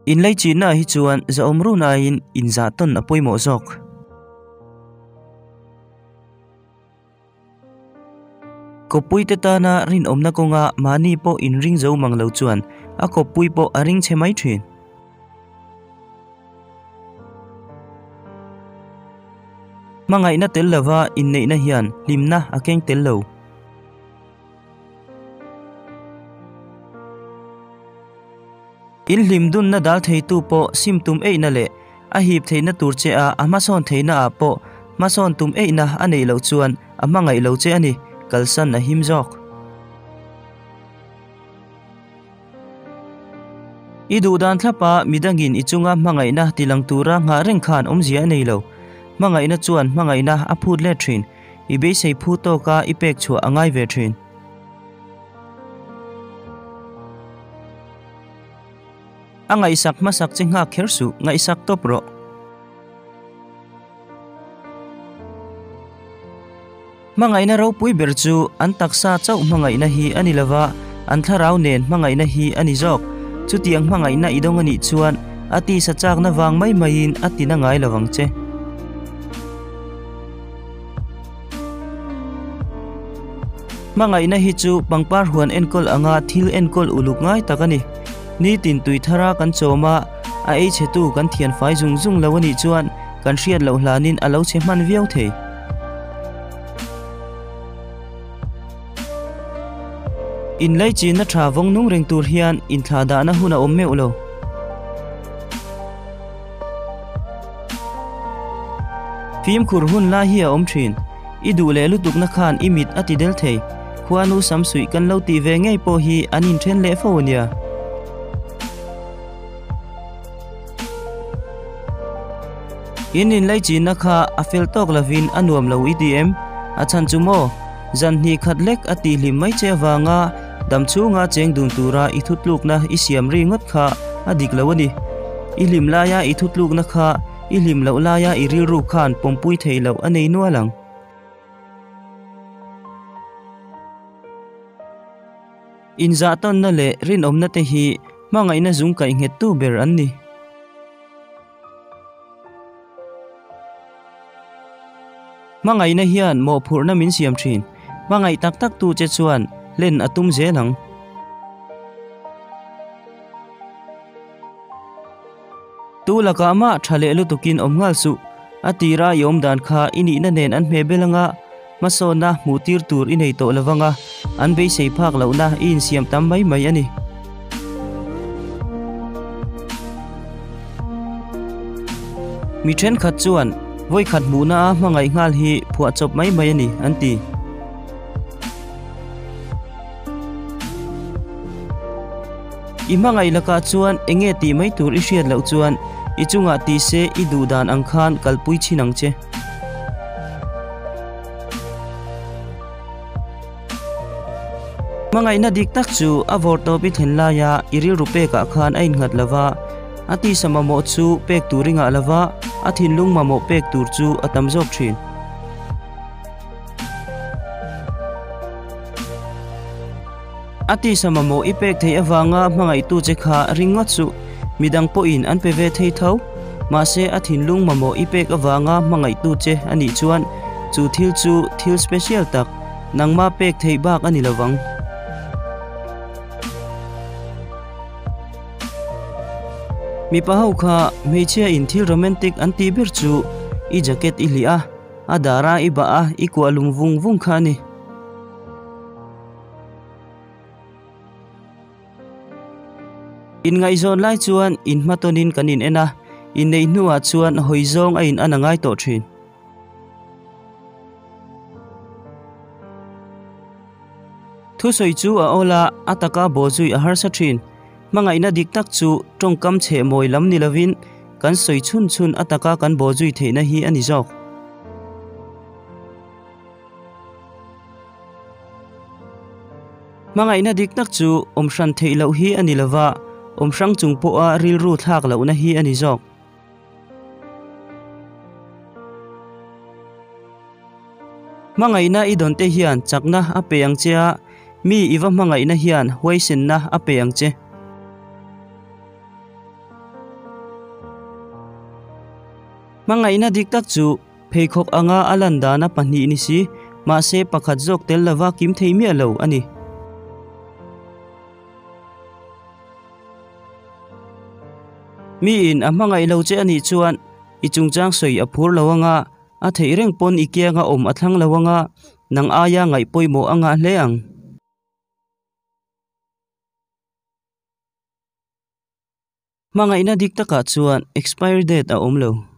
Inlaichinna ah hi chuan zahawm run aiin inzah tawn a pawimawh zawk. Kawppuite tana rinawmna kawnga mahni pawh inring zo mang lo chuan a kawppui pawh a ring chhe mai thin. Hmangaihna tel lova inneihna hian hlimna a keng tel lo. In hlim dunna dal theitu pawh sim tum eihna leh a hip theihna tur che a a hmasawn theihna ah pawh hmasawn tum eihna a neih loh chuan a hmangaih lo che a ni, kalsan a him zawk. I duh dan thlapa midangin i chunga hmangaihna tilang tura nghah reng khan awmzia a nei lo. Hmangaihna chuan hmangaihna a phut let thin. I beisei phu tawka i pek chhuah a ngai ve thin. A ngaihsak hmasak che nghak kher suh, ngaihsak tawp rawh. Hmangaihna ropui ber chu an taksa chauh hmangaihna hi a ni lova, an thlarau nen hmangaihna hi a ni zawk. Chutiang hmangaihna i dawng a nih chuan a tisa chakna vang mai maiin a tina ngai lo vang che. Hmangaihna hi chu pangpar huan enkawl anga thil enkawl uluk ngai tak a ni. Nitin tui thara kan chawm a, a ei chhetu kan thian fai zung zung lo a nih chuan kan hriat loh hlanin a lo chhe hman viau thei. Inlaichinna tha vawng nung reng tur hian inthlahdahna hun a awm meuh lo. Fimkhur hun lai hi a awm thin. I duh leh lutukna khan i mit a ti del thei. Khuanu sam suih kan lo tih ve ngei pawh hi an inthen leh fo a nia. In inlaichinna kha a fel tawk lovin a nuam lo i ti em? A chhan chu maw? Zan hnih khat lek a tihhlim mai che avanga dam chhunga cheng dun tura i thutlukna i siam ri ngawt kha a dik lo a ni. I hlim laia i thutlukna kha i hlim loh laia i rilru khan pawmpui theih loh a nei nual ang. Inzahtawnna leh rinawmna te hi hmangaihna zung kaih nghettu ber an ni. Hmangaihna hian mawhphurhna min siam thin. Hmangaih tak tak tu che chuan hlen a tum zel ang. Tu lakah mah tha leh lutukin awm nghal suh. A tira i awm dan kha i nihna nen an hmeh bel anga hmasawnna hmuh tir tur i nei tawh lo vanga an beisei phak lohna i insiam tam mai mai a ni. Mi thenkhat chuan vawikhat hmuhna a hmangaih nghal hi phuahchawp mai mai a ni an ti. I hmangaih lakah chuan enge tih mai tur i hriat loh chuan i chungah ti se i duh dan ang khan kalpui chin ang che. Hmangaihna dik tak chu a vawrtawp i thlen laia i rilru pekah khan a innghat lo va, a tisa mamawh chu pek tur i ngah lo va, a thinlung mamawh pek tur chu a tam zawk thin. A tisa mamawh i pek theih avanga hmangaihtu che kha ringawt suh, midang pawhin an pe ve thei tho. Mahse a thinlung mamawh i pek avanga hmangaihtu che a nih chuan chu thil chu thil special tak, nangma pek theih bak a ni lovang. Mipa ho kha hmeichhia in thil romantic an tih ber chu i jacket i hlih a, a dara i bah a, i kuah lum vung vung kha a ni. Inngaihzawn lai chuan inhmatawnin kan in en a, inneih hnuah chuan hawi zawng a in an a ngai tawh thin. Thusawi chu a awl a, a taka bawhzui a harsa thin. Hmangaihna dik tak chu tawngkam chheh mawi lam ni lovin kan sawi chhun chhun a taka kan bawhzui theihna hi a ni zawk. Hmangaihna dik tak chu awm hran theih loh hi a ni lova, awm hrang chung pawha rilru thlak lohna hi a ni zawk. Hmangaihna i dawn te hian chakna a pe ang che a, mi i va hmangaihna hian huaisenna a pe ang che. Hmangaihna dik tak chu pheikhawk anga a lan dana pahnih ni si, mahse pakhat zawk tel lova kim thei miah lo a ni. Miin a hmangaih lo che a nih chuan i chungchang sawi a phur lo anga a theih reng pawn i kianga awm a thlang lo anga nang aia ngaih pawimawh a ngah hle ang. Hmangaihna dik takah chuan expiry date a awm lo.